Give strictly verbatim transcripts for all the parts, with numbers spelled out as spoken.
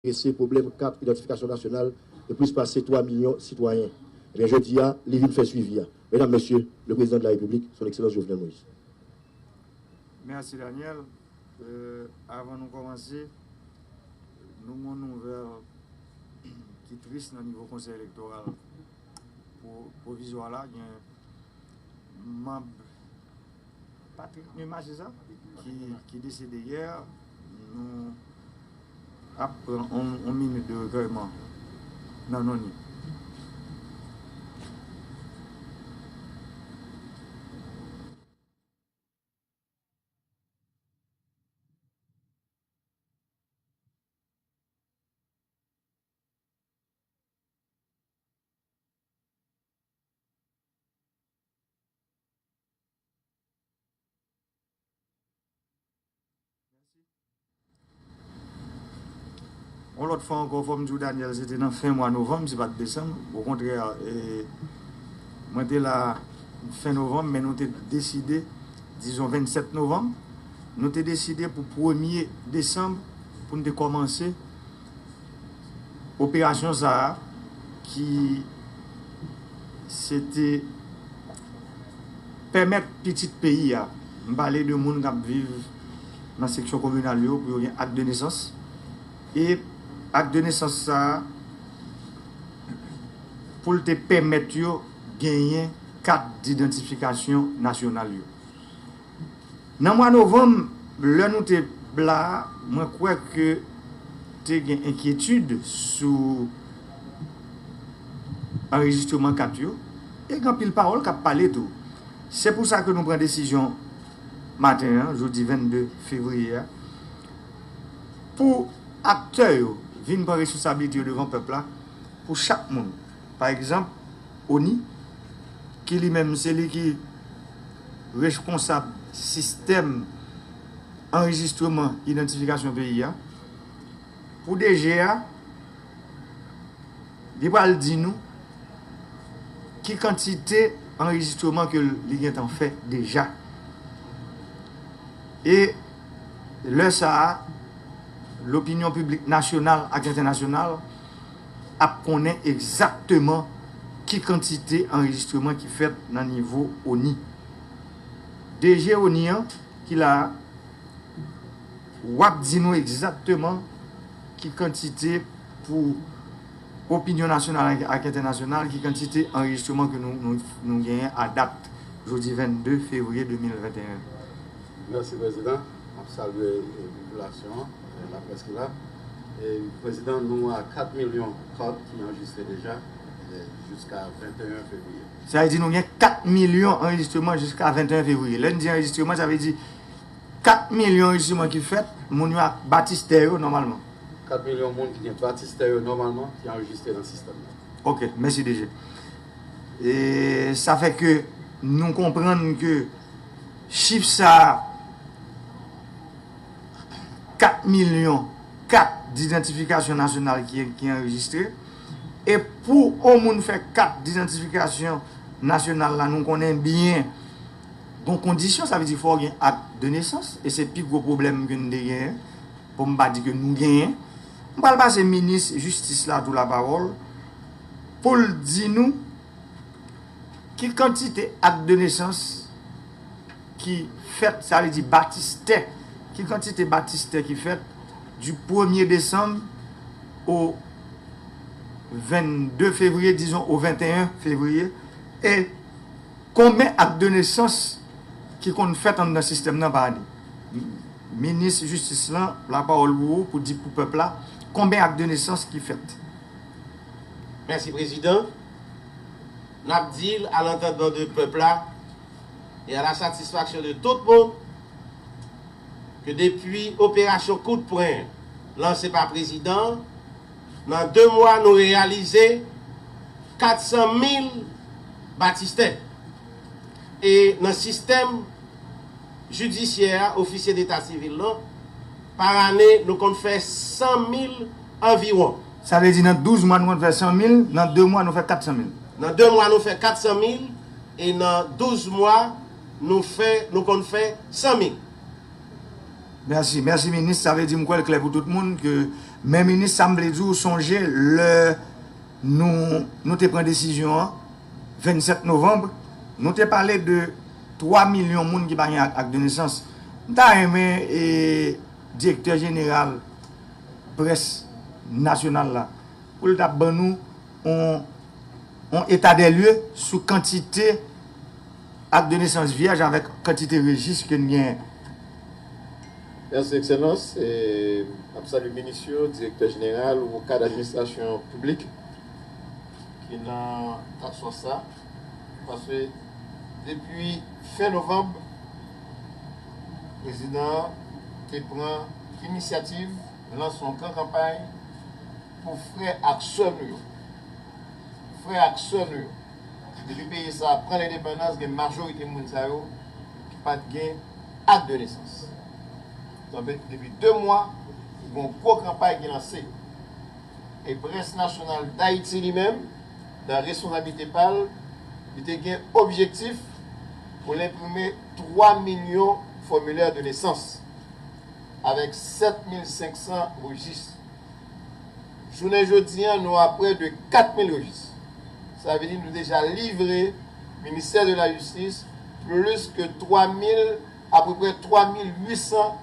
adrese pwoblèm kat idantifikasyon nasyonal de plis pase twa milyon sitwayen. Ebyen, jodi a, li vin fè swivi a. Medam, mesye, le président de la République, son excellence Jovenel Moïse. Mèsi, Daniel. Euh, avan nou kòmanse, nou gen yon nouvèl ki tris nan nivo Konsèy Elektoral. Pou pwovizwa la, gen manm Patrick Numa, se sa? Ki, ki desede yè. Nou ap pran yon, yon minit de rekèyman nan non li. Yon lòt fwa ankò, fò m di w, Daniel, se te nan fen mwa novanm, se pa t desanm. Okontrè, e, mwen te la fen novanm, men nou te deside, dizon, vennsèt novanm, nou te deside pou premye desanm, pou n te kòmanse operasyon sa a ki se te pèmèt pitit peyi a, m pale de moun k ap viv nan seksyon kominal yo, pou yo gen ak de nesans. E ak de nesans sa a, pou l te pèmèt yo genyen kat didantifikasyon nasyonal yo. Nan mwa novanm, lè nou te la a, mwen kwè ke te gen enkyetid sou anrejistreman kat yo, e gen anpil pawòl k ap pale tou. Se pou sa ke nou pran desizyon maten an, jodi vennde fevriye a, pou aktè yo vin pran responsablite yo devan pèp la, pou chak moun. Pa egzanp, ONI, ki li menm se li ki reskonsab sistèm anrejistreman idantifikasyon peyi a, pou DG a, li pral di nou ki kantite anrejistreman ke li gentan fè deja. E lè sa a, lopinyon piblik nasyonal ak entènasyonal ap konnen egzakteman ki kantite anrejistreman ki fèt nan nivo ONI. DG ONI an ki la a, w ap di nou egzakteman ki kantite pou opinyon nasyonal ak, ak entènasyonal, ki kantite anrejistreman ke nou, nou, nou genyen a dat jodi vennde fevriye de mil venteyen. Mèsi, Prezidan. M ap salye, e, popilasyon an, e, laprès ki la. E, Prezidan, nou a kat milyon kat ki anrejistre deja, e, jiska venteyen fevriye. Sa vle di nou gen kat milyon anrejistreman jiska venteyen fevriye. Lè n di anrejistreman, sa vle di kat milyon anrejistreman ki fèt, moun yo ak batistè yo nòmalman. Kat milyon moun ki gen batistè yo nòmalman ki anrejistre nan sistèm nan. Ok, mèsi, DG. E sa fè ke nou konprann ke chif sa a, kat milyon kat didantifikasyon nasyonal ki, ki anrejistre. E pou yon moun fè kat didantifikasyon nasyonal la, nou konnen byen, gon kondisyon, sa vle di fò w gen ak de nesans, e se pi gwo pwoblèm ke n te genyen, pou m pa di ke nou genyen. M pral pase minis jistis la tou lapawòl, pou l di nou ki kantite ak de nesans ki fèt, sa vle di batistè, ki kantite batistè ki fèt du premye desanm au vennde fevriye, dizon, au venteyen fevriye, e konbyen ak de nesans ki konn fèt anndan sistèm nan pa ane? Minis jistis lan, lapawòl pou ou, pou di pou pèp la, konbyen ak de nesans ki fèt? Mèsi, Prezidan. N ap di l, à l'entendement de pèp la, et à la satisfaction de tout moun, ke depi operasyon kout pwen lanse pa Prezidan an, nan de mwa, nou reyalize kat san mil batistè. E nan sistèm jidisyè a, ofisye deta sivil lan, pa ane, nou konn fè san mil anviwon. Sa vle di nan douz mwa, nou konn fè san mil, nan de mwa, nou fè kat san mil. Nan de mwa, nou fè kat san mil, e nan douz mwa, nou fè, nou konn fè san mil. Mèsi, mèsi, minis. Sa vle di, m kwè l klè pou tout moun ke Men minis, sa m vle di w, sonje lè nou, nou te pran desizyon an, vennsèt novanm, nou te pale de twa milyon moun ki pa gen ak, ak de nesans. M ta renmen, e, direktè jeneral près nasyonal la, pou l ta ban nou yon, yon eta dè lye sou kantite ak de nesans vyèj avèk kantite rejis ke n genyen. Mèsi, Ekselans. E, m ap salye minis yo, direktè jeneral ou kad administrasyon piblik ki nan task force sa. Paske depi fen novanm, prezidan an te pran inisyativ lanse yon gran kanpay pou frè ak sè nou yo. Frè ak sè nou yo. Depi peyi sa a pran lendepandans, gen majorite moun sa yo ki pa t gen ak de nesans. Donk, depi de mwa, gen yon gwo kanpay ki lanse. E Près Nasyonal Dayiti li menm, nan responsablite pa l, li te gen objektif pou l enprime twa milyon fòmilè de nesans, avèk sèt mil senk san rejis. Jounen jodi a, nou a prè de kat mil rejis. Sa vle di nou deja livre Ministè de la Jistis plis ke twa mil, apeprè twa mil uit san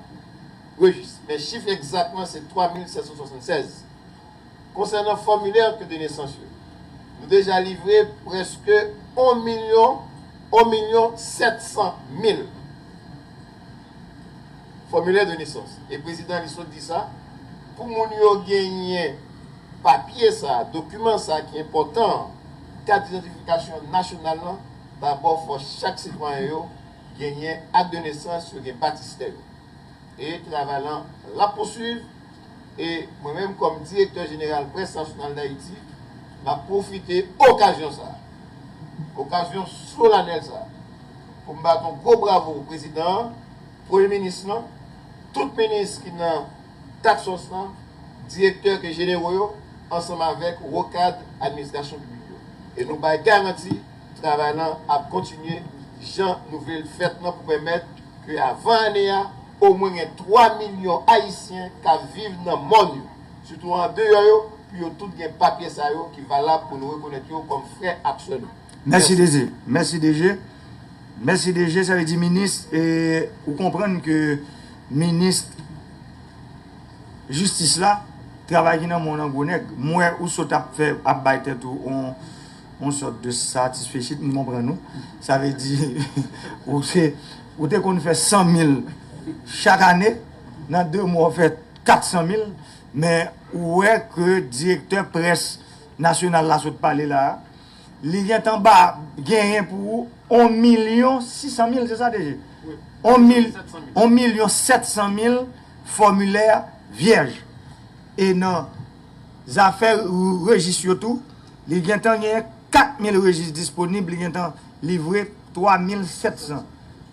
rejis. Men chif egzakteman se twa mil sèt san swasannsèz. Konsènan fòmilè de nesans yo, nou deja livre prèske yon milyon, yon milyon sèt san mil fòmilè de nesans. E prezidan li sot di sa, pou moun yo genyen papye sa, dokiman sa ki enpòtan, kat idantifikasyon nasyonal lan, dabò fò chak sitwayen yo genyen ak de nesans, yo gen batistè yo. E travay lan l ap pouswiv. E mwen menm, kòm direktè jeneral Près Nasyonal Dayiti, m ap pwofite okazyon sa a, okazyon solanèl sa a, pou m bat yon gwo bravo prezidan an, premye minis lan, tout minis ki nan task force lan, direktè ke jenero yo, ansanm avèk wo kad administrasyon piblik yo. E nou bay garanti, travay lan ap kontinye jan nou vle l fèt lan pou pèmèt ke avan ane a, omwen gen twa milyon Ayisyen k ap viv nan mòn yo, sitou andeyò yo, pou yo tout gen papye sa yo ki valab pou nou rekonèt yo kòm frè ak sè nou. Mèsi, mèsi. DG. Mèsi, DG. Mèsi, DG. Sa vle di minis, e, ou konprann ke minis jistis la, travay ki nan men w nan gwo nèg. M wè ou sot ap fè, ap bay tèt ou on, on sòt de satisfecit, m konprann ou. Sa vle di, ou se, ou te konn fè san mil chak ane, nan de mwa w fè kat san mil, men ou wè ke direktè près nasyonal la sot pale la a, li gentan ba, genyen pou ou yon milyon sis san mil, se sa, DG? Yon mil, yon milyon sèt san mil fòmilè vyèj. E nan zafè rejis yo tou, li gentan genyen kat mil rejis disponib, li gentan livre twa mil sèt san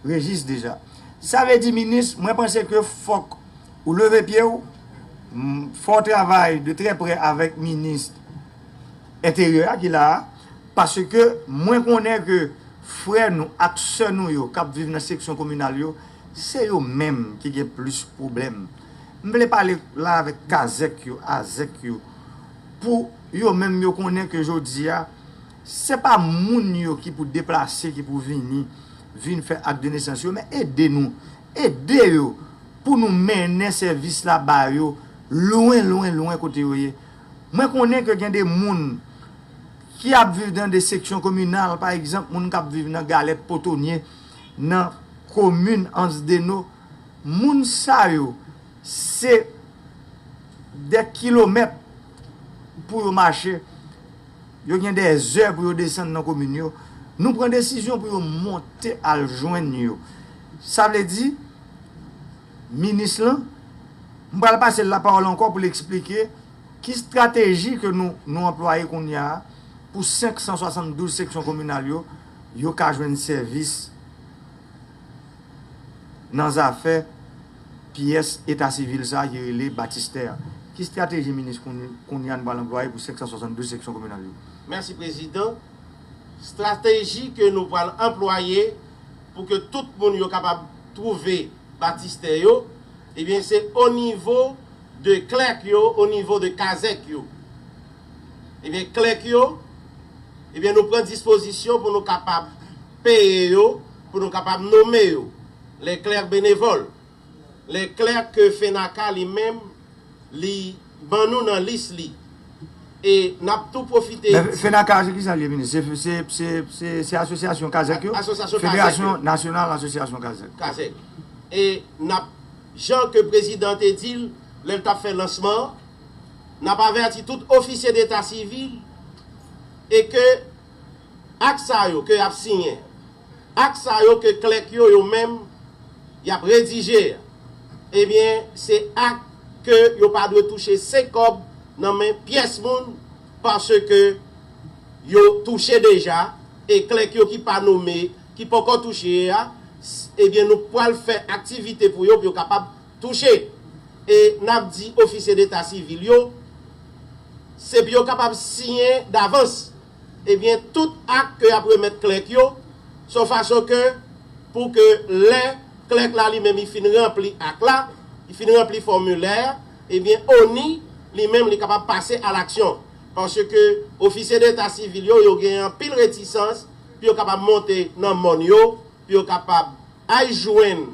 rejis deja. Sa vle di, minis, mwen panse ke fòk ou leve pye w, m, fè w travay de trè prè avèk minis enteryè a ki la a, paske mwen konnen ke frè nou ak sè nou yo k ap viv nan seksyon kominal yo, se yo menm ki gen plis pwoblèm. M vle pale la avèk kazèk yo, azèk yo, pou yo menm yo konnen ke jodi a, se pa moun yo ki pou deplase, ki pou vini, vin fè ak de nesans yo, men ede nou, ede yo, pou nou mennen sèvis la ba yo lwen, lwen, lwen kote yo ye. Mwen konnen ke gen de moun ki ap viv nan de seksyon kominal, pa egzanp, moun k ap viv nan Galèt, Potonye, nan komin Ansdeno, moun sa yo, se dè kilomèt pou yo mache. Yo gen dè zè pou yo desann nan komin yo. Nou pran desizyon pou yo monte al jwenn yo. Sa vle di, minis lan, m pral pase l lapawòl ankò pou l eksplike ki estrateji ke nou, nou anplwaye kounye a pou senk san swasanndouz seksyon kominal yo, yo ka jwenn sèvis nan zafè pyès eta sivil sa a ki rele batistè a. Ki estrateji minis kounye, kounye a nou pral anplwaye pou senk san swasanndouz seksyon kominal yo? Mèsi, Prezidan. Estrateji ke nou pral anplwaye pou ke tout moun yo kapab twouve batistè yo, ebyen, se o nivo de klèk yo o nivo de kazèk yo. Ebyen, klèk yo, ebyen, nou pran dispozisyon pou nou kapab peye yo, pou nou kapab nonmen yo. Les clercs bénévoles. Les clercs ke Fenaka li menm, li ban nou nan lis li. E n ap tou pwofite. Men Fenaka, se ki sa l ye, minis? Se, se, se, se, se asosyasyon kazèk yo? Asosyasyon kazèk yo. Federasyon Nasyonal Asosyasyon Kazèk. Kazèk. E n ap, jan ke prezidan te di l, lè l t ap fè lansman an, n ap avèti tout ofisye deta sivil e ke ak sa yo ke y ap siyen, ak sa yo ke klèk yo, yo menm, y ap redije a, ebyen, se ak ke yo pa dwe touche senk kòb nan men pyès moun, paske yo touche deja, e klèk yo ki pa nonmen, ki poko touche a, s-, ebyen, nou pral fè aktivite pou yo, pou yo kapab touche. E n ap di ofisye deta sivil yo, se pou yo kapab siyen davans, ebyen, tout ak ke y ap remèt klèk yo, se yon fason ke, pou ke lè klèk la li menm li fin ranpli ak la, li fin ranpli fòmilè a, ebyen, ONI li menm li kapab pase a laksyon. Paske ofisye deta sivil yo, yo gen anpil retisans pou yo kapab monte nan mòn yo, pou yo kapab al jwenn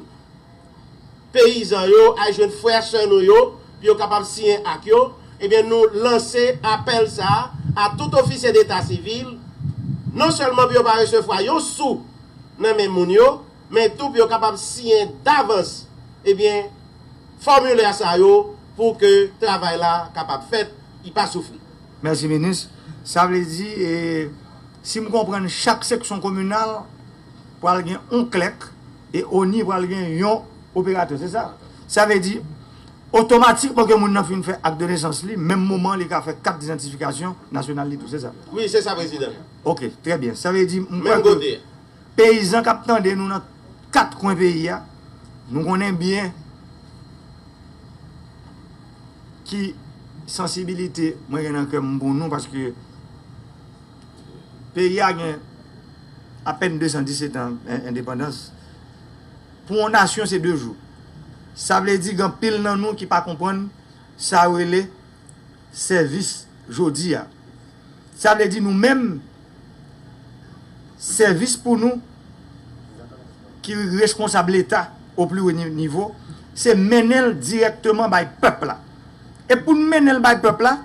peyizan yo, al jwenn frè sè nou yo, pou yo kapab siyen ak yo, ebyen, nou lanse apèl sa a a tout ofisye deta sivil, non sèlman pou yo pa resevwa yon sou nan men moun yo, men tou pou yo kapab siyen davans, ebyen, fòmilè sa yo pou ke travay la kapab fèt, li pa soufri. Mèsi, minis. Sa vle di, e, si m konprann, chak seksyon kominal pral gen yon klèk e ONI pral gen yon operatè, se sa? Sa vle di, otomatikman ke moun nan fin fè ak de nesans li, menm moman li ka fè kat idantifikasyon nasyonal li tou, se sa? Wi, se sa, prezidan. Ok, trè byen. Sa vle di, m kwè ke peyizan k ap tande nou nan kat kwen peyi a, nou konnen byen ki sansibilite mwen gen nan kè m pou nou, paske peyi a gen apèn de san disèt an en-, endepandans. Pou yon nasyon, se de jou. Sa vle di, gen anpil nan nou ki pa konprann sa yo rele sèvis jodi a. Sa vle di nou menm, sèvis pou nou ki responsab Leta o pli wo ni-, nivo, se mennen l dirèkteman bay pèp la. E pou n mennen l bay pèp la,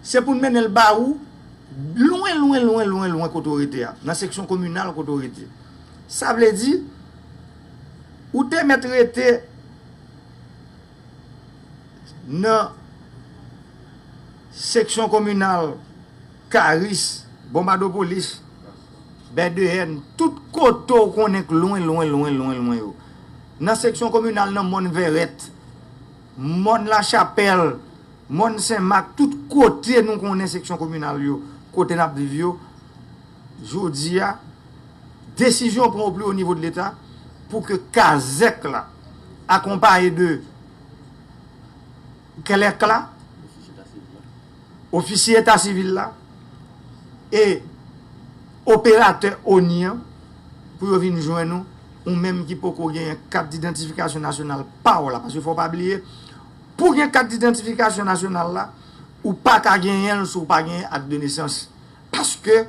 se pou n mennen l ba ou lwen, lwen, lwen, lwen, lwen kote w rete a, nan seksyon kominal kote w rete. Sa vle di, ou te mèt rete nan seksyon kominal Karis, Bonbadopolis, Bèdeyèn, tout kote w konnen k lwen, lwen, lwen, lwen, lwen yo. Nan seksyon kominal nan Mòn Vèrèt, Mòn Lachapèl, Mòn Sen Mak, tout kote nou konnen seksyon kominal yo, kote n ap viv yo, jodi a, desizyon pran o pli wo nivo de Leta pou ke kazèk la, akonpaye de klèk la, ofisye eta sivil la, e operatè ONI an, pou yo vin jwenn ou, ou menm ki poko genyen kat idantifikasyon nasyonal pa w la. Paske fò w pa bliye, pou gen kat idantifikasyon nasyonal la, ou pa ka genyen l si w pa genyen ak de nesans. Paske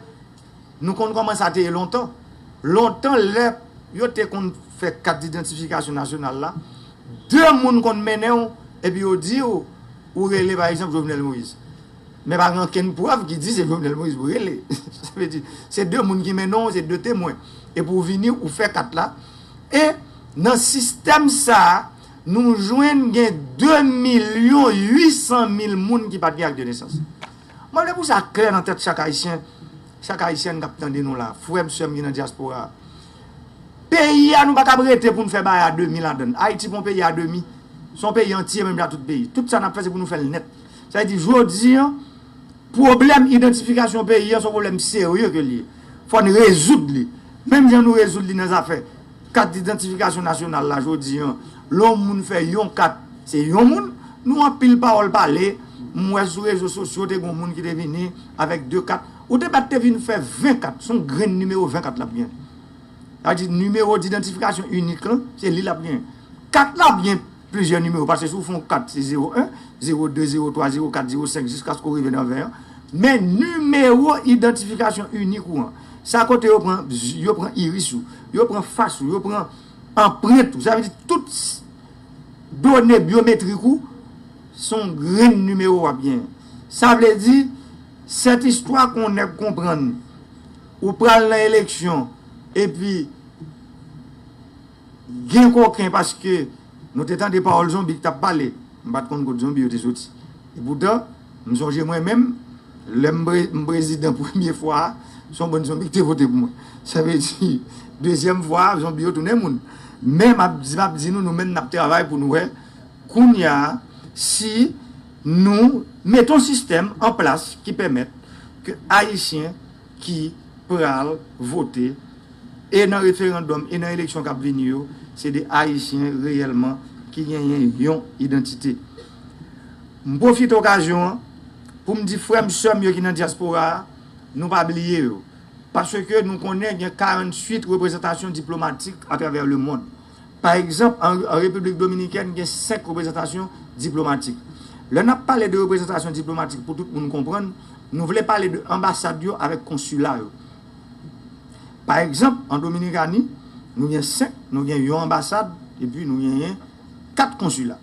nou konn kòman sa te ye lontan. Lontan, lè yo te konn fè kat idantifikasyon nasyonal la, de moun konn mennen w, epi yo di w, ou rele, pa egzanp, Jovenel Moïse. Men pa gen okenn prèv ki di se Jovenel Moïse ou rele. Sa vle di, se de moun ki mennen w, se de temwen. Epi w vini, ou fè kat la. E nan sistèm sa a, nou jwenn gen de milyon uit san mil moun ki pa t gen ak de nesans. Mwen vle pou sa klè nan tèt chak Ayisyen, chak Ayisyèn k ap tande nou la, frè m, sè m ki nan dyaspora a. Peyi a, nou pa kab rete pou n fè bagay a demi ladan l. Ayiti pa yon peyi a demi. Se yon peyi antye, menm jan ak tout peyi. Tout sa n ap fè, se pou nou fè l nèt. Sa vle di, jodi a, pwoblèm idantifikasyon peyi a, se yon pwoblèm serye ke l ye. Fò n rezoud li. Menm jan nou rezoud li nan zafè kat idantifikasyon nasyonal la jodi a, lè yon moun fè yon kat, se yon moun, nou anpil pawòl pale, m wè sou rezo sosyo te gen yon moun ki te vini avèk de kat. Ou te mèt te vin fè ven kat, se yon grenn nimewo ven kat l ap gen. Sa vle di nimewo didantifikasyon inik lan, se li l ap gen. Kat la byen plizyè nimewo, paske si w fè yon kat, se zewo en, zewo de, zewo twa, zewo kat, zewo senk, jiskaske w rive nan ven an. Men nimewo idantifikasyon inik ou an, sa kote yo pran, yo pran iris ou, yo pran fas ou, yo pran anprent ou. Sa vle di tout done byometrik ou, se yon grenn nimewo w ap genyen. Sa vle di, sèt istwa kon nèg konprann ou pral nan eleksyon, epi gen koken, paske nou te tande pawòl zonbi ki t ap pale. M pa t konn kot zonbi yo te soti. Epoutan, m sonje mwen menm, lè m pre- m prezidan premye fwa a, se yon bann zonbi ki te vote pou mwen. Sa vle di, dezyèm fwa a, zonbi yo tounen moun. Men m ap di, m ap di nou, nou menm n ap travay pou nou wè, kounye a, si nou mete yon sistèm an plas ki pèmèt ke Ayisyen ki pral vote e nan referandòm e nan eleksyon k ap vini yo, se de Ayisyen reyèlman ki genyen yon idantite. M pwofite okazyon an pou m di frè m, sè m yo ki nan dyaspora a, nou pa bliye yo. Paske nou konnen gen karanntuit reprezantasyon diplomatik atravè lemonn. Pa egzanp, an, an Repiblik Dominikèn, gen senk reprezantasyon diplomatik. Lè n ap pale de reprezantasyon diplomatik, pou tout moun konprann, nou vle pale de anbasad yo avèk konsila yo. Pa egzanp, an Dominikani, nou gen senk, nou gen yon anbasad, epi nou genyen kat konsila.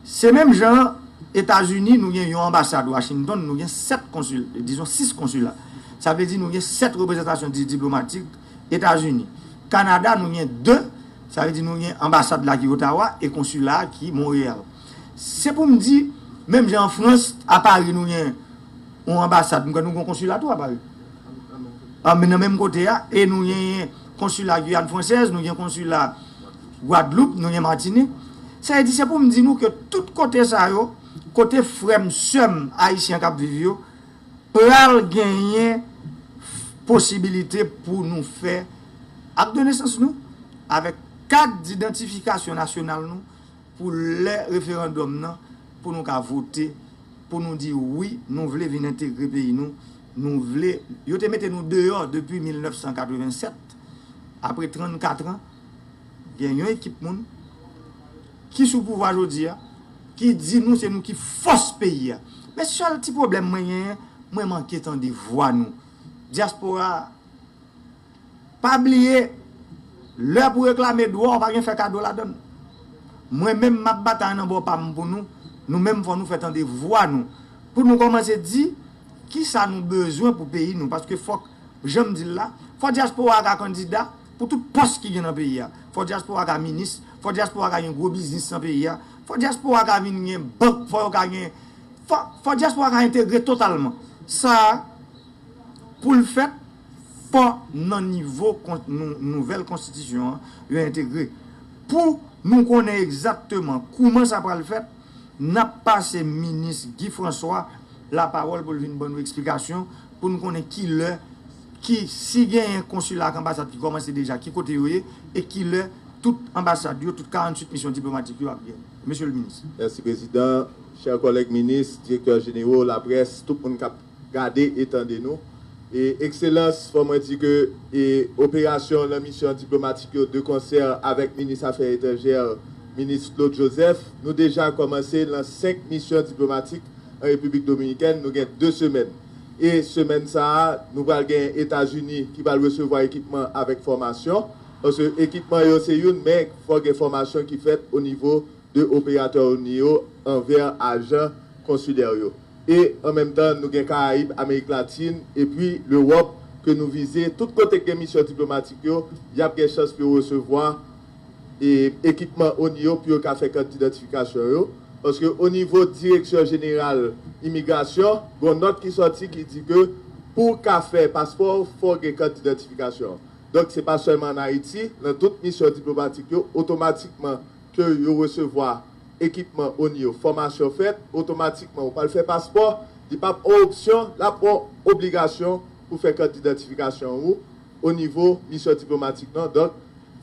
Se menm jan an, Etazini, nou gen yon anbasad, Washington, nou gen sèt konsila, dizon sis konsila. Sa vle di nou gen sèt reprezantasyon di- diplomatik Etazini. Kanada, nou gen de, sa vle di nou gen anbasad la ki Ottawa e konsila a ki Monreyal. Se pou m di, menm jan an Frans, a Pari, nou gen yon anbasad, m kwè nou gen yon konsila tou a Pari. An, men nan menm kote a, e nou gen konsila Giyàn Fransèz, nou gen konsila Gwadloup, nou gen Matinik. Sa vle di, se pou m di nou ke tout kote sa yo, kote frè m, sè m ayisyen k ap viv yo, pral genyen posibilite pou nou fè ak de nesans nou, avèk kat didantifikasyon nasyonal nou, pou lè referandòm nan, pou nou ka vote, pou nou di wi, nou vle vin entegre peyi nou, nou vle, yo te mete nou deyò depi mil nèf san katreven sèt, apre trannkat an, gen yon ekip moun ki sou pouvwa jodi a, ki di nou se nou ki fòs peyi a. Men sèl ti pwoblèm mwen genyen, mwen manke tande vwa nou. Dyaspora a, pa bliye, lè pou reklame dwa w pa gen fè kado ladann. Mwen menm m ap batay nan bò pa m pou nou, nou menm fò nou fè tande vwa nou. Pou nou kòmanse di kisa nou bezwen pou peyi nou, paske fòk, jan m di l la, fò dyaspora a ka kandida pou tout pòs ki gen nan peyi a. Fò dyaspora a ka minis, fò dyaspora a ka gen gwo biznis nan peyi a, fò dyaspora a ka vin gen bank, fò yo ka gen, fò, fò dyaspora a ka entegre totalman. Sa a, pou l fèt, fò nan nivo kon- nou- nouvèl konstitisyon an, yo entegre. Pou nou konnen egzakteman kouman sa pral fèt, n ap pase minis Guy François lapawòl pou l vin ban nou eksplikasyon, pou nou konnen kilè, ki, si genyen konsila ak anbasad ki kòmanse deja, ki kote yo ye, e kilè tout anbasad yo, tout karanntuit misyon diplomatik yo ap genyen. Mesye le minis. Mèsi, Prezidan. Chè kòlèg minis, direktè jenewo, laprès, tout moun k ap gade e tande nou. E, Ekselans, fò mwen di ke, e, operasyon nan misyon diplomatik yo de konsè avèk minis afè etranjè, minis Claude Joseph, nou deja kòmanse nan senk misyon diplomatik an Repiblik Dominikèn, nou gen de semèn. E semèn sa a, nou pral gen Etazini ki pral resevwa ekipman avèk fòmasyon. Paske ekipman yo se youn, men fò gen fòmasyon ki fèt o nivo de operatè oni yo anvè ajan konsilè yo. E an menm tan, nou gen Karayib, Amerik Latin, epi Lewòp ke nou vize. Tout kote k gen misyon diplomatik yo, y ap gen chans pou yo resevwa e ekipman oni yo pou yo ka fè kat didantifikasyon yo. Paske o nivo Direksyon Jeneral Imigrasyon, gon nòt ki sòti ki di ke pou w ka fè paspò, fò w gen kat didantifikasyon. Donk, se pa sèlman ann Ayiti, nan tout misyon diplomatik yo, otomatikman ke yo resevwa ekipman oni yo, fòmasyon fèt, otomatikman ou pral fè paspò, li p ap yon opsyon, l ap yon obligasyon pou fè kat didantifikasyon ou o nivo misyon diplomatik lan. Donk,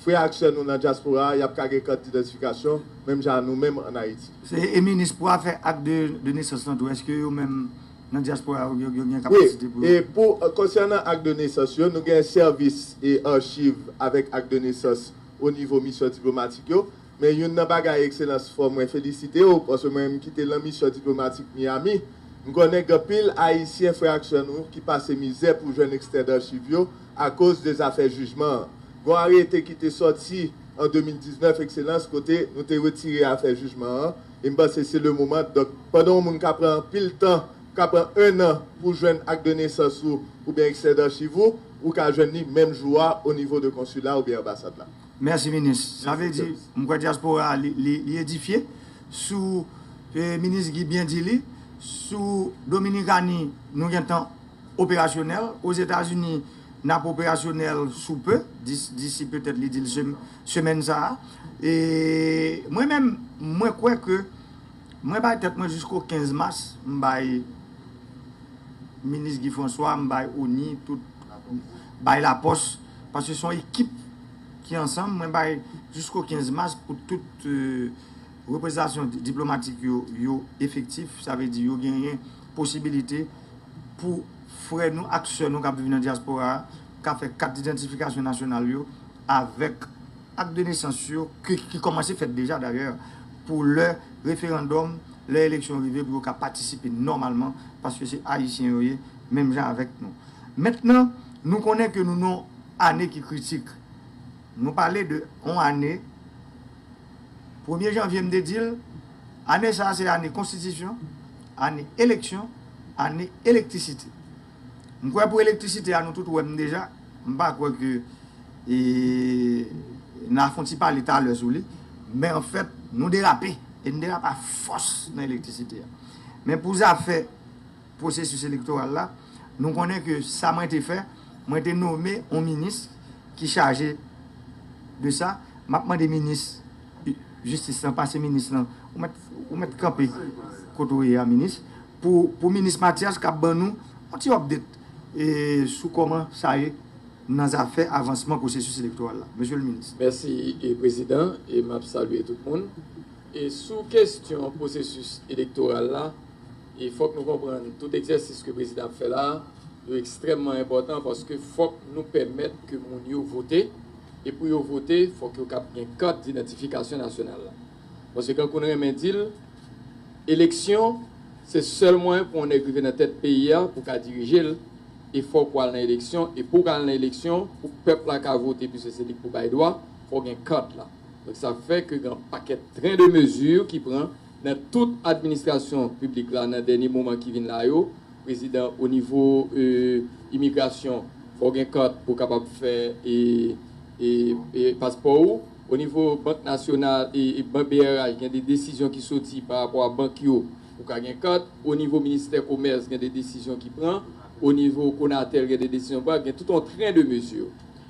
frè ak sè nou nan dyaspora a, y ap ka gen kat didantifikasyon, menm jan nou menm ann Ayiti. Se, e minis, pou afè ak de, de nesans lan tou, èske yo menm nan dyaspora a, yo, yo gen kapasite pou yo? Wi, e pou, konsènan ak de nesans yo, nou gen sèvis e achiv avèk ak de nesans o nivo misyon diplomatik yo. Men youn nan bagay, Ekselans, fò mwen felisite w, paske mwen menm ki te lan misyon diplomatik Miami, m konnen gen anpil Ayisyen, frè ak sè nou, ki pase mizè pou jwenn ekstrè d'achiv yo akoz de zafè jijman an. Gen yon arete ki te sòti an de mil diznèf, Ekselans, kote nou te retire afè jijman an, e m panse se le moman. Donk, pandan yon moun ka pran anpil tan, ka pran en an pou jwenn ak de nesans ou oubyen ekstrè d'achiv ou, ou ka jwenn li menm jou a o nivo de konsila oubyen anbasad la. Mèsi, minis. Sa vle di, m kwè dyaspora a, li, li, li edifye sou, eh, minis Guy byen di li, sou Dominikani, nou gentan operasyonèl. Ozetazini, n ap operasyonèl sou pe, dis-, disi petèt li di l sem-, semèn sa a. E mwen menm, mwen kwè ke mwen bay tèt mwen jisko kenz mas, m bay minis Guy François, m bay oni, tout, bay lapòs, paske se yon ekip ki ansanm, mwen bay jisko kenz mas pou tout, eh, reprezantasyon di-, diplomatik yo, yo efektif, sa vle di yo genyen posibilite pou frè nou ak sè nou k ap viv nan dyaspora a, ka fè kat idantifikasyon nasyonal yo avèk ak de nesans yo ki, ki kòmanse fèt deja dayè, pou lè referandòm, lè eleksyon rive, pou yo ka patisipe nòmalman, paske se Ayisyen yo ye, menm jan avèk nou. Mentnan, nou konnen ke nou nan yon ane ki kritik. Nou pale de yon ane, premye janvye, m te di l, ane sa a se ane konstitisyon, ane eleksyon, ane elektrisite. M kwè pou elektrisite a, nou tout wè m deja. M pa kwè ke, e, n a fè yon ti pale talè sou li. Men anfèt, nou derape. E n derape a fòs nan elektrisite a. Men pou zafè pwosesis elektoral la, nou konnen ke sa mwen te fè, mwen te nome yon minis ki chaje de sa. M ap mande minis jistis lan, pase minis lan, ou mèt, ou mèt kanpe kote w ye a, minis, pou, pou minis Mathias k ap ban nou yon ti update, e, sou kòman sa ye nan zafè avansman pwosesis elektoral la. Mesye le minis. Mèsi, e, Prezidan, e m ap salye tout moun. E sou kesyon pwosesis elektoral la, e fòk nou konprann tout egzèsis ke prezidan ap fè la a, yo ekstrèmman enpòtan paske fòk nou pèmèt ke moun yo vote, e pou yo vote, fòk yo kab gen kat didantifikasyon nasyonal la. Paske kankou n renmen di l, eleksyon, se sèl mwayen pou yon nèg rive nan tèt peyi a, pou ka dirije l, e fòk w al nan eleksyon, e pou w ka al nan eleksyon, pou pèp la ka vote, piske se li k pou bay dwa, fò w gen kat la. Donk, sa fè ke gen yon pakèt tren de mezi ki pran nan tout administrasyon piblik la nan dènye moman ki vin la yo. Prezidan, o nivo, e, imigrasyon, fò w gen kat pou w kapab fè, e, e, e paspò ou. O nivo Bank Nasyonal e, e Bank B R H, gen de desizyon ki soti pa rapò a bank yo, ou ka gen kat. O nivo Ministè Komès, gen de desizyon ki pran. O nivo Konatel, gen de desizyon pran. Gen tout yon tren de mezi.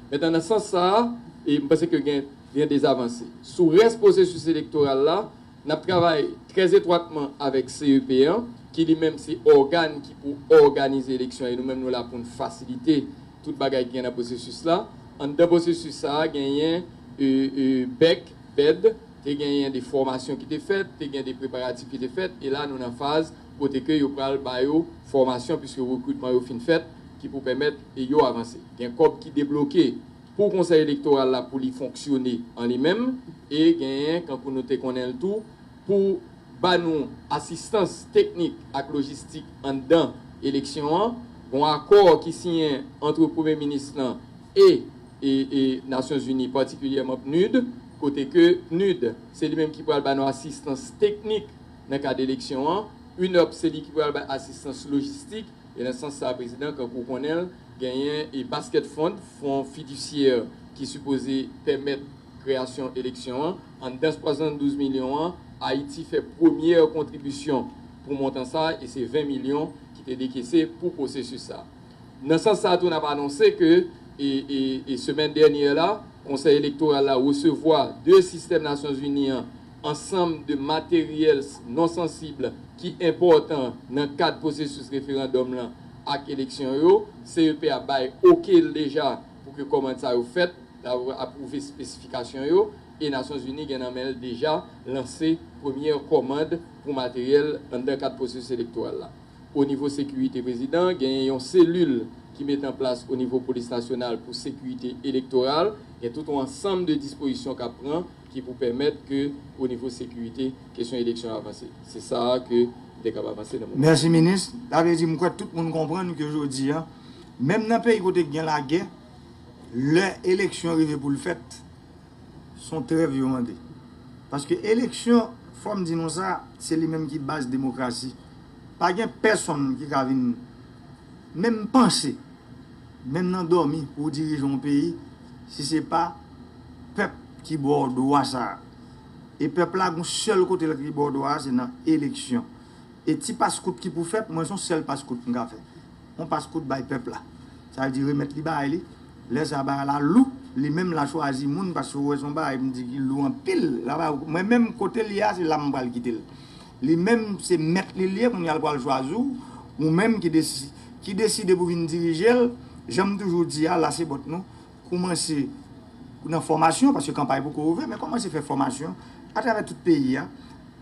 Mentnan, nan sans sa a, e m panse ke gen, gen de avanse. Sou rès pwosesis elektoral la, n ap travay trè etwatman avèk C E P an, ki li menm se ògàn ki pou òganize eleksyon, e nou menm nou la pou n fasilite tout bagay ki gen nan pwosesis la. Anndan pwosesis sa a, genyen, e, e, bèk, bèd, te genyen de fòmasyon ki te fèt, te gen de preparatif ki te fèt, e la nou nan faz kote ke yo pral ba yo fòmasyon, piske rekritman yo fin fèt, ki pou pèmèt, e, yo avanse. Gen kòb ki debloke pou Konsèy Elektoral la pou li fonksyone an li menm, e genyen, kankou nou te konnen l tou, pou ba nou asistans teknik ak lojistik anndan eleksyon an. Gon akò ki siyen ant Premye Minis lan e, e, e Nasyonzini, patikilyèman PNUD, kote ke PNUD, se li menm ki pral ba nou asistans teknik nan kad eleksyon an. UNUP, se li ki pral bay asistans lojistik. E nan sans sa, Prezidan, kankou w konnen l, genyen e Basket Fund, fon fidisyè ki sipoze pèmèt kreyasyon eleksyon an. Anndan swasanndouz milyon an, Ayiti fè premyè kontribisyon pou montan sa, e se ven milyon ki te dekese pou pwosesis sa. Nan sans sa tou, n ap anonse ke, e, e, e semèn dènyè la, Konsèy Elektoral la resevwa de sistèm Nasyonzini an ansanm de materyèl non sansib ki enpòtan nan kad pwosesis referandòm lan ak eleksyon yo. C E P a bay oke l deja pou ke kòmand sa yo fèt, l ap apwouve espesifikasyon yo, e Nasyonzini gen nan men l deja lanse premyè kòmand pou materyèl anndan kad pwosesis elektoral la. O nivo sekirite, Prezidan, genyen yon selil ki mete an plas o nivo Polis Nasyonal pou sekirite elektoral. Gen tout yon ansanm de dispozisyon k ap pran ki pou pèmèt ke o nivo sekirite, kesyon eleksyon avanse. Se sa a ke m te kab avanse nan moman. Mèsi, minis. Sa vle di, m kwè tout moun konprann ke jodi a, menm nan peyi kote k gen lagè, lè eleksyon rive pou l fèt, se yon trèv yo mande. Paske eleksyon, fò m di nou sa, se li menm ki baz demokrasi. Pa gen pèsonn ki ka vin menm panse, menm nan dòmi, pou w dirije yon peyi, si se pa pèp ki ba w dwa sa a. E pèp la, gon sèl kote l ki ba w dwa a, se nan eleksyon. E ti pas kout ki pou fèt, mwen se yon sèl pas kout m ka fè. Yon pas kout bay pèp la. Sa vle di remèt li bagay li. Lè sa bagay la lou, li menm l a chwazi moun, paske w wè se yon bagay m di ki lou anpil. La ba, mwen menm kote l ye a, se la m pral kite l. Li menm se mèt li l ye, kounye a l pral chwazi w, ou menm ki desi-, ki deside pou vin dirije l, jan m toujou di a, lase bòt nou, kòmanse nan fòmasyon, paske kanpay poko ouvè, men kòmanse fè fòmasyon atravè tout peyi a,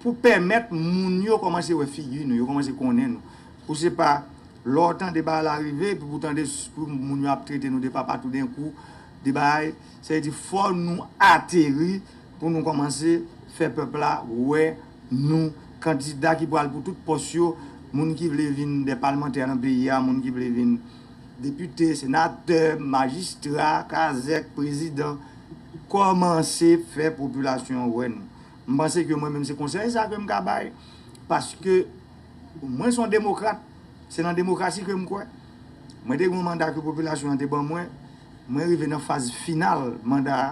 pou pèmèt moun yo kòmanse wè figi nou, yo kòmanse konnen nou. Pou se pa lè w tande bagay la rive, epi pou tande s-, pou moun yo ap trete nou de papa toudenkou, de bagay, sa vle di fò nou ateri pou nou kòmanse fè pèp la wè nou, kandida ki pral pou tout pòs yo, moun ki vle vin de palmantè nan peyi a, moun ki vle vin depite, senatè, majistra, kazèk, prezidan, kòmanse fè popilasyon an wè nou. M panse ke mwen menm se konsèy sa ke m ka bay, paske mwen se yon demokrat, se nan demokrasi ke m kwè. Mwen te gen yon manda ke popilasyon an te ban mwen, mwen rive nan faz final manda a.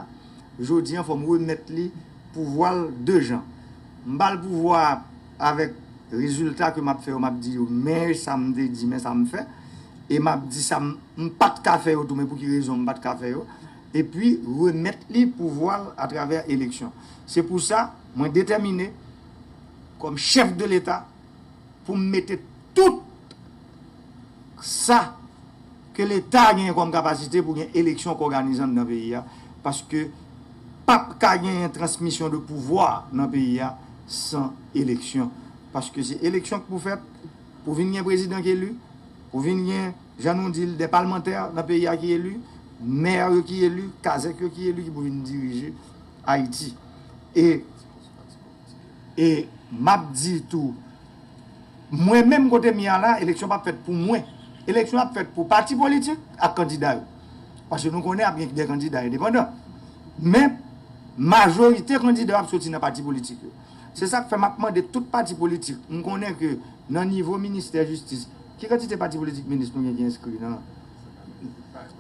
Jodi an, fò m remèt li pouvwa l de jan. M ba l pouvwa a avèk rezilta ke m ap fè yo, m ap di yo, men sa m te di, men sa m fè. E m ap di sa m, m pa t ka fè yo tou, men pou ki rezon m pa t ka fè yo. Epi remèt li pouvwa l atravè eleksyon. Se pou sa, mwen detèmine, kòm chèf de Leta, pou m mete tout sa ke Leta genyen kòm kapasite pou gen eleksyon k òganize anndan peyi a, paske p ap ka genyen transmisyon de pouvwa nan peyi a san eleksyon. Paske se eleksyon k pou fèt, pou vin gen prezidan k eli, pou vin gen, jan nou di l, de palmantè nan peyi a ki eli, mè yo ki eli, kazèk yo ki eli, ki pou vin dirije Ayiti. E, e m ap di tou, mwen menm kote m ye a la, eleksyon p ap fèt pou mwen. Eleksyon ap fèt pou pati politik ak kandida yo. Paske nou konnen ap gen de kandida endepandan. Men, majorite kandida yo ap soti nan pati politik yo. Se sa k fè m ap mande tout pati politik. M konnen ke nan nivo ministè jistis, ki kantite pati politik minis nou gen ki enskri nan?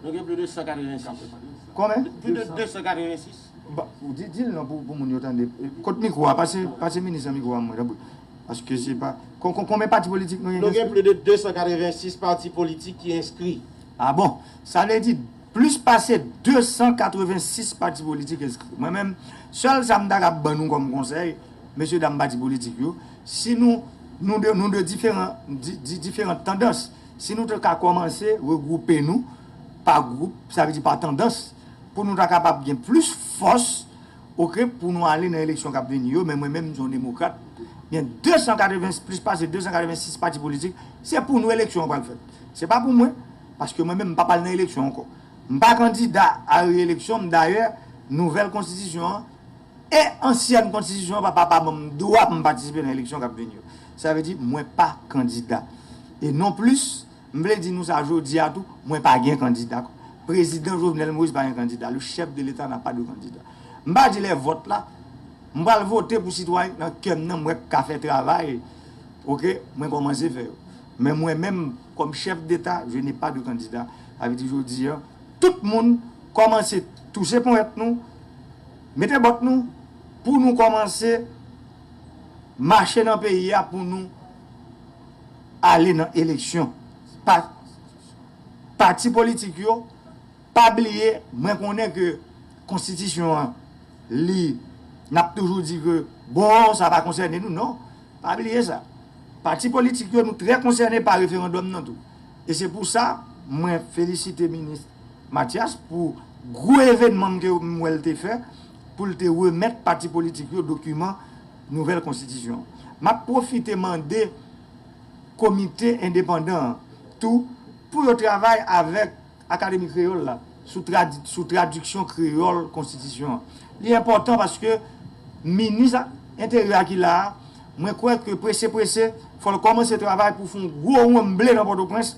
Nou gen plis de san katrevensis. Konbyen? Plis de de san katrevensis. Ba, ou di, di l non pou, pou moun yo tande. Kot mikwo a, pase, pase minis lan mikwo a mwen, tanpri. Paske se pa, kon, kon, konbyen pati politik nou gen ki enskri? Nou gen plis de de san katrevensis pati politik ki enskri. A bon? Sa vle di, plis pase de san katrevensis pati politik enskri. Mwen menm, sèl sa m ta kab ban nou kòm konsèy, mesye dam pati politik yo, si nou, nou de, nou de diferan, di, di, diferan tandans, si nou te ka kòmanse regwoupe nou pa gwoup, sa vle di pa tandans, pou nou ta kapab gen plis fòs, oke, pou nou ale nan eleksyon k ap vini yo, men mwen menm, m se yon demokrat, gen de san katreven, plis pase de san katrevensis pati politik, se pou nou eleksyon an pral fèt. Se pa pou mwen, paske mwen menm, m p ap al nan eleksyon ankò. M pa kandida a reyeleksyon, m dayè, nouvèl konstitisyon an e ansyèn konstitisyon an pa, pa, pa ban m dwa pou m patisipe nan eleksyon k ap vini yo. Sa vle di, mwen pa kandida. E non plis, m vle di nou sa jodi a tou, mwen pa gen kandida. Prezidan Jovenel Moïse pa gen kandida. Le chef de l'État n'a pas de candidat. M pa di lè vòt la, m pral vote pou sitwayen nan kè m nan, m wè k ka fè travay, oke, mwen kòmanse fè yo. Men mwen menm, kòm chèf deta, je n'ai pas de candidat. Sa vle di jodi a, tout moun kòmanse touche ponyèt nou, mete bòt nou, pou nou kòmanse mache nan peyi a, pou nou ale nan eleksyon. Pa, pati politik yo, pa bliye, mwen konnen ke konstitisyon an, li, n ap toujou di ke, bon, sa pa konsène nou, non. Pa bliye sa. Pati politik yo, nou trè konsène pa referandòm nan tou. E se pou sa, mwen felisite minis Mathias pou gwo evènman ke m wè l te fè, pou l te remèt pati politik yo dokiman nouvèl konstitisyon an. M ap pwofite mande komite endepandan an tou pou yo travay avèk Akademi Kreyòl la sou tradi-, sou tradiksyon kreyòl konstitisyon an. Li enpòtan paske minis enteryè a ki la a, mwen kwè ke prese prese, fò l kòmanse travay pou fè yon gwo wonm ble nan Pòtoprens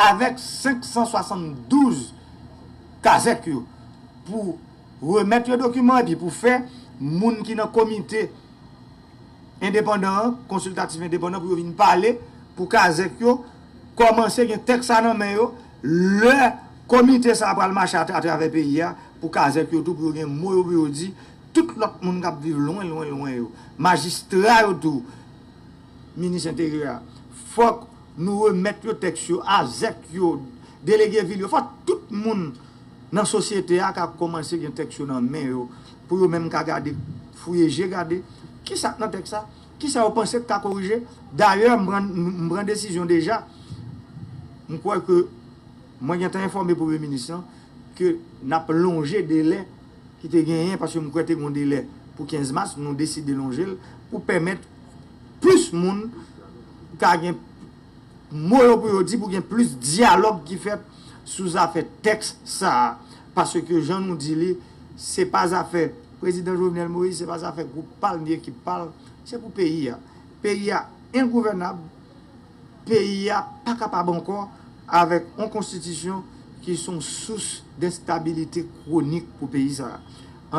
avèk senk san swasanndouz kazèk yo, pou remèt yo dokiman epi pou fè moun ki nan komite endepandan an, konsiltatif endepandan, pou yo vin pale, pou kazèk yo kòmanse gen tèks sa nan men yo, lè komite sa a pral mache atra- atravè peyi a, pou kazèk yo tou, pou yo gen mo yo pou yo di, tout lòt moun k ap viv lwen, lwen, lwen yo, majistra yo tou, minis enteryè a, fòk nou remèt yo tèks yo, azèk yo, delege vil yo, fòk tout moun nan sosyete a ka kòmanse gen tèks yo nan men yo, pou yo menm ka gade, fouye je gade, kisa k nan tèks sa, kisa yo panse k ka korije. Dayè, m pran, m pran desizyon deja. M kwè ke mwen gentan enfòme premye minis lan ke n ap lonje delè ki te genyen, paske m kwè te gen yon delè pou kenz mas, nou deside lonje l pou pèmèt plis moun ka gen mo yo pou yo di, pou gen plis dyalòg ki fèt sou zafè tèks sa a. Paske jan nou di li, se pa zafè prezidan Jovenel Moïse, se pa zafè gwoup pa l ni ekip pa l, se pou peyi a. Peyi a engouvènab, peyi a pa kapab ankò avèk yon konstitisyon ki se yon sous denstabilite kwonik pou peyi sa a.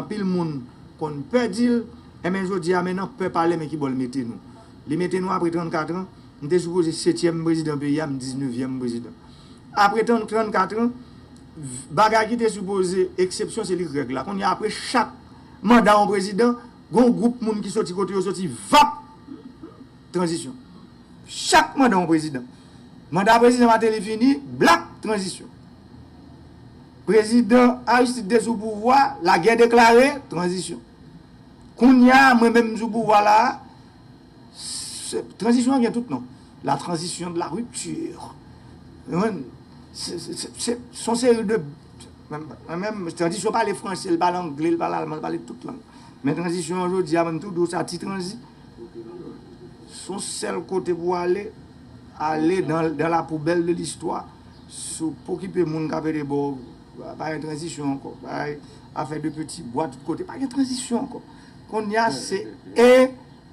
Anpil moun konn pè di l, enben jodi a, men nan pè pale, men ki bò l mete nou. Li mete nou apre trannkat an, m te sipoze setyèm prezidan peyi a, m diznevyèm prezidan. Apre trannkat an, bagay ki te sipoze eksepsyon, se li k règ la. Kounye a, apre chak manda yon prezidan, gen yon gwoup moun ki soti kote yo soti, vap, tranzisyon. Chak manda yon prezidan. Manda prezidan Martelly fini, blak, tranzisyon. Prezidan Aristide te sou pouvwa, lagè deklare, tranzisyon. Kounye a, mwen menm m sou pouvwa la a, se- tranzisyon an gen tout non. La transition de la rupture. Ou konprann? Se- se- se- se- se yon seri de, mwen menm, tranzisyon pale franse, l pale angle, l pale alman, l pale tout lang. Men tranzisyon an jodi a, mwen tou di w sa, ti tranzi. Se yon sèl kote pou ale, ale dans, dans la poubelle de l'histoire. Si w pa okipe moun k ap ede ba w, pa gen tranzisyon ankò. Pa gen afè de peti bwa tout kote. Pa gen tranzisyon ankò. Kounye a, se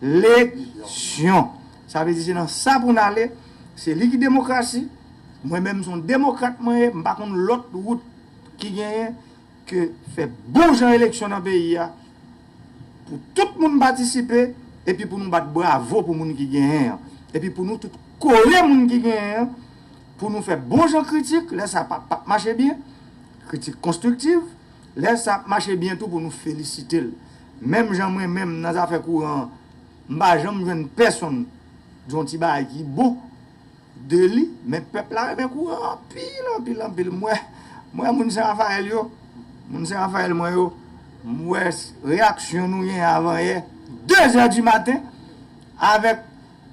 eleksyon. Sa vle di se nan sa pou n ale. Se li ki demokrasi. Mwen menm, se yon demokrat mwen ye. M pa konn lòt wout ki genyen ke fè bon jan eleksyon nan peyi a, pou tout moun patisipe, epi pou nou bat bravo pou moun ki genyen an, epi pou nou tout kore moun ki genyen an, pou nou fè bon jan kritik, lè sa p ap, p ap mache byen, kritik konstriktiv, lè sa ap mache byen tou pou nou felisite l. Menm jan mwen menm nan zafè kouran an, m pa janm jwenn pèsonn di yon ti bagay ki bon, de li, men pèp la renmen kouran anpil, anpil, anpil. M wè, m wè moun Sen Rafayèl yo, moun Sen Rafayèl mwen yo, m wè reyaksyon nou genyen avanyè, de zè di maten, avèk,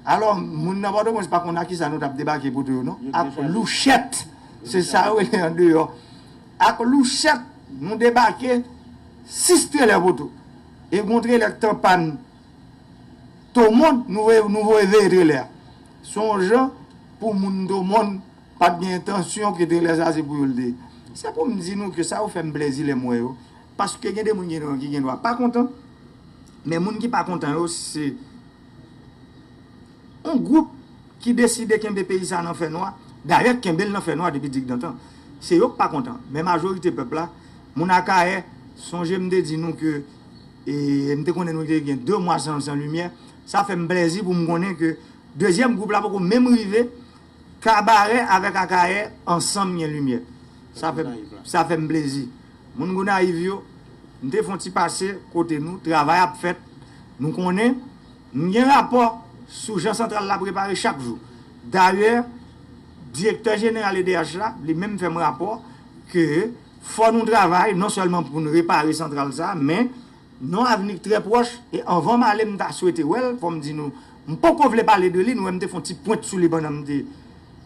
alò, moun nan Pòtoprens pa konn ak kisa nou t ap debake poto yo, non, ak louchèt, se sa yo rele andeyò. Ak louchèt, nou debake sis trelè poto. E gon trelè k t an pàn Tomond, nou voye, nou voye veye trelè a. Se yon jan pou moun Tomond pa t gen entansyon ke trelè sa se pou yo l te ye. Se pou m di nou ke sa yo fè m plèzi lè m wè yo. Paske gen de moun gen, ki gen dwa pa kontan, men moun ki pa kontan yo, se yon gwoup ki deside kenbe peyi sa nan fènwa. Dayè, kenbe l nan fènwa depi digdantan. Se yo k pa kontan. Men majorite pèp la, moun Akayè, sonje m te di nou ke, e, m te konnen nou te gen de mwa san, san limyè. Sa fè m plèzi pou m konnen ke dezyèm gwoup la poko menm rive. Kabarè avèk Akayè ansanm gen limyè. Sa fè, sa fè m plezi. Moun Gonayiv yo, m te fè yon ti pase kote nou, travay ap fèt. Nou konnen, m gen rapò sou jan santral la prepare chak jou. Dayè, direktè jeneral E D H la, li menm fè m rapò ke fò nou travay, non sèlman pou nou repare santral sa, men nan yon avni trè pwòch, e anvan m ale, m ta swete wè l, fò m di nou, m poko vle pale de li, nou wè m te fè yon ti pwent sou li pandan m te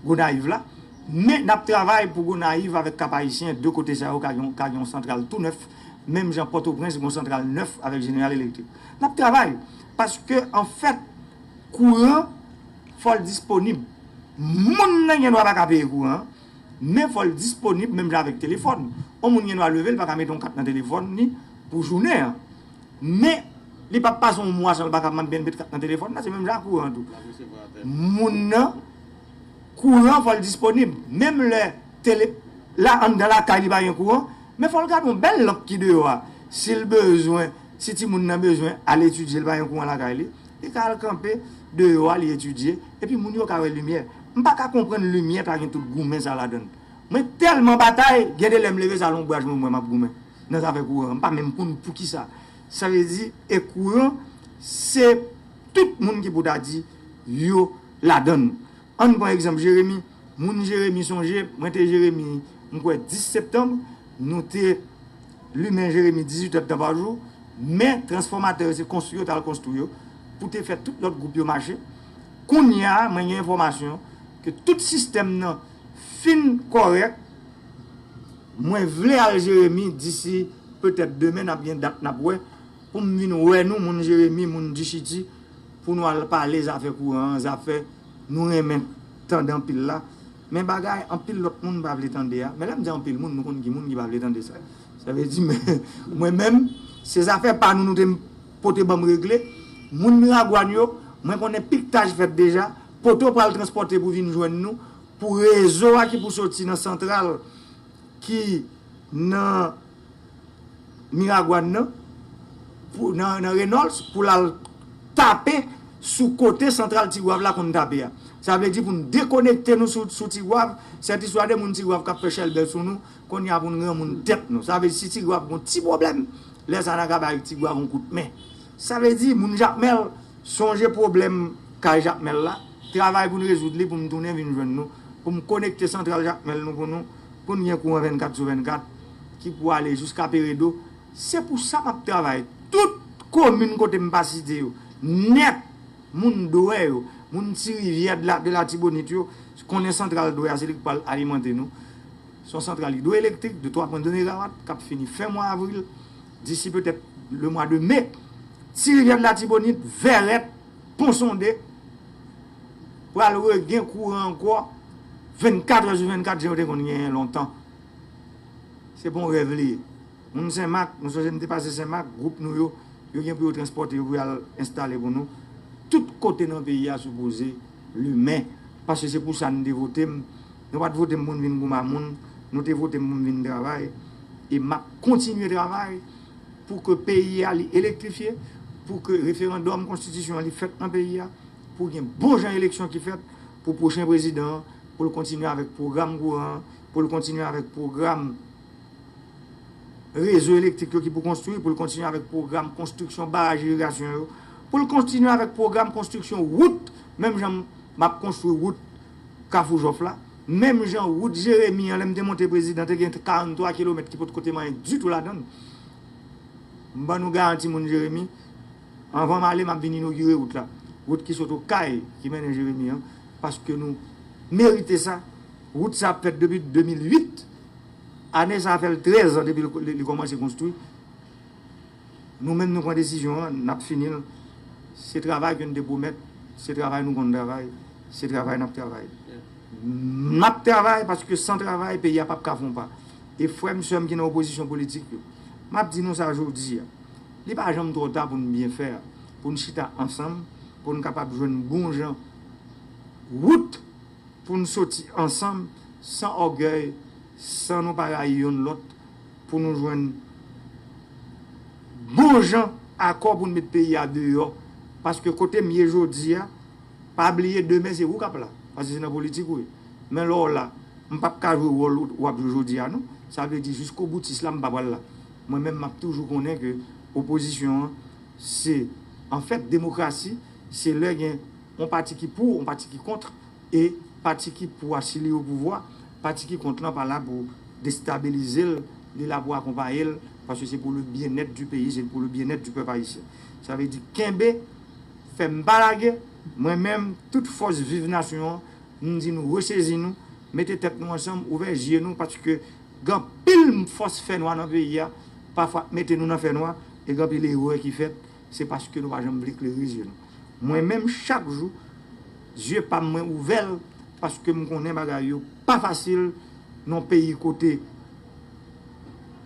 Gonayiv la, men n ap travay pou Gonayiv avèk Kap Ayisyen, de kote sa yo ka gen, ka gen yon santral tou nèf, menm jan Pòtoprens gen yon santral nèf avèk Jeneral Elektrik. N ap travay, paske anfèt, kouran, fò l disponib. Moun nan gen dwa pa ka peye kouran an, men fò l disponib menm jan avèk telefòn. Yon moun gen dwa leve, l pa ka mete yon kat nan telefòn li, pou jounen an. Men, li p ap pase yon mwa san l pa ka mande N P T kat nan telefòn nan, se menm jan ak kouran tou. Moun nan, kouran fò l disponib. Menm lè tele, la anndan lakay li pa gen kouran, men fò l gade yon bèl lanp ki deyò a. Si l bezwen, si timoun nan bezwen al etidye, li pa gen kouran lakay li, li ka al kanpe deyò a, li etidye, epi moun yo ka wè limyè. M pa ka konprann limyè ta gen tout goumen sa ladan l. Mwen tèlman batay, gen de lè m leve sa lonbraj mwen, mwen m ap goumen nan zafè kouran. M pa menm konn poukisa. Sa vle di, e kouran, se tout moun ki pou ta di yo ladan l. Ann pran egzanp Jeremi. Moun Jeremi sonje, mwen te Jeremi, m kwè dis septanm, nou te limen Jeremi dizuit èdtan pa jou, men transfòmatè yo se konstwi yo t al konstwi yo pou te fè tout lòt gwoup yo mache. Kounye a, mwen gen enfòmasyon ke tout sistèm nan fin kòrèk. Mwen vle al Jeremi disi petèt demen, n ap gen dat n ap wè, pou m vin wè nou, moun Jeremi, moun Dichiti, pou nou al pale zafè kouran an, zafè nou renmen tande anpil la. Men bagay anpil lòt moun pa vle tande a. Men lè m di anpil moun, nou konn ki moun ki pa vle tande sa. Sa vle di, men, mwen menm, se zafè pa nou nou te pote ban m regle. Moun Miragwàn yo, mwen konnen piktaj fèt deja. Poto pral transpòte pou vin jwenn nou. Pou rezo a ki pou soti nan santral ki nan Miragwàn nan, pou, nan, nan Reynolds, pou l al tape sou kote santral Tigwav la konn tape a. Sa vle di pou n dekonekte nou sou, sou Tigwav, sètiswa de moun Tigwav k ap fè chèlbè sou nou, kounye a pou n granmoun tèt nou. Sa vle di si Tigwav gon ti pwoblèm, lè sa a n a ka bay Tigwav yon kout men. Sa vle di moun Jakmèl, sonje pwoblèm kay Jakmèl la, travay pou n rezoud li, pou m tounen vin jwenn nou, pou m konekte santral Jakmèl nou pou nou, pou n gen kouran vennkat sou vennkat, ki pou ale jiska Peredo. Se pou sa m ap travay. Tout komin kote m pa site yo, nèt, moun Dwè yo, moun Ti Rivyè de la, de Latibonit yo, konnen santral Dwè a, se li k pral alimante nou. Se yon santral idwoelektrik de twa pwen de megawat k ap fini fen mwa avril, disi petèt le mwa de me. Ti Rivyè de Latibonit, Vèrèt, Pon Sonde pral regen kouran ankò vennkat è sou vennkat, jan yo te konn genyen lontan. Se pa yon rèv li ye. Moun Senmak, nou sonje m te pase Senmak, gwoup nou yo, yo gen pou yo transpòte yo pou y al enstale pou nou. Tout kote nan peyi a sipoze limen, paske se pou sa nou te vote m. Nou pa t vote m pou m vin goumamoun, nou te vote m pou m vin travay. E m ap kontinye travay pou ke peyi a li elektrifye, pou ke referandòm konstitisyon an li fèt nan peyi a, pou gen bon jan eleksyon ki fèt pou pwochen prezidan an, pou l kontinye avèk pwogram kouran an, pou l kontinye avèk pwogram rezo elektrik yo ki pou konstwi, pou l kontinye avèk pwogram konstriksyon baraj irigasyon yo, pou l kontinye avèk pwogram konstriksyon wout, menm jan m ap konstwi wout Kafou Jòf la, menm jan wout Jeremi an, lè m te monte prezidan, te gen karannntwa kilomèt ki potko te manyen ditou ladan l. M ban nou garanti, moun Jeremi, anvan m ale, m ap vin inogire wout la. Wout ki sot Okay, ki mennen Jeremi an, paske nou merite sa. Wout sa ap fèt depi de mil uit. Ane sa a fè l trèz an depi li, li, li kòmanse konstwi. Nou menm nou pran desizyon an, n ap fini l. Se travay ke n te pwomèt, se travay nou konn travay, se travay n ap travay. N ap travay paske san travay, peyi a p ap ka fè yon pa. E frè m, sè m ki nan opozisyon politik yo, m ap di nou sa jodi a. Li pa janm twò ta pou n byen fè, pou n chita ansanm, pou n kapab jwenn bon jan wout pou n soti ansanm, san ògèy, san nou pa rayi yonn lòt, pou nou jwenn bon jan akò pou n met peyi a deyò. Paske kote m ye jodi a, pa bliye demen se ou k ap la, paske se nan politik ou ye. Men lè w la, m p ap ka jwe wòl ou w ap jwe jodi a non. Sa vle di jiskoboutis la, m pa pral la. Mwen menm, m ap toujou konnen ke opozisyon an, se, anfèt, demokrasi, se lè gen yon pati ki pou, yon pati ki kont, e pati ki pou a, si li o pouvwa, pati ki kont lan pa la pou destabilize l, li la pou akonpaye l, paske se pou le bien-être du pays, se pou le bien-être du peuple haïtien. Sa vle di kenbe, fè m pa lage, mwen menm, tout fòs viv nasyon an, m di nou resezi nou, mete tèt nou ansanm, ouvè zye nou, paske gen anpil fòs fènwa nan peyi a, pafwa ap mete nou nan fènwa, e gen anpil erè ki fèt, se paske nou pa janm vle klere zye nou. Mwen menm, chak jou, zye pa m mwen ouvè l, paske m konnen bagay yo pa fasil nan yon peyi kote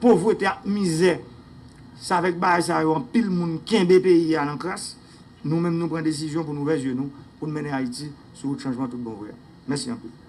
povrete ak mizè Se avèk bagay sa yo anpil moun kenbe peyi a nan kras. Nou menm nou pran desizyon pou n ouvè zye nou, pou n mennen Ayiti sou wout chanjman tout bon vre a. Mèsi anpil.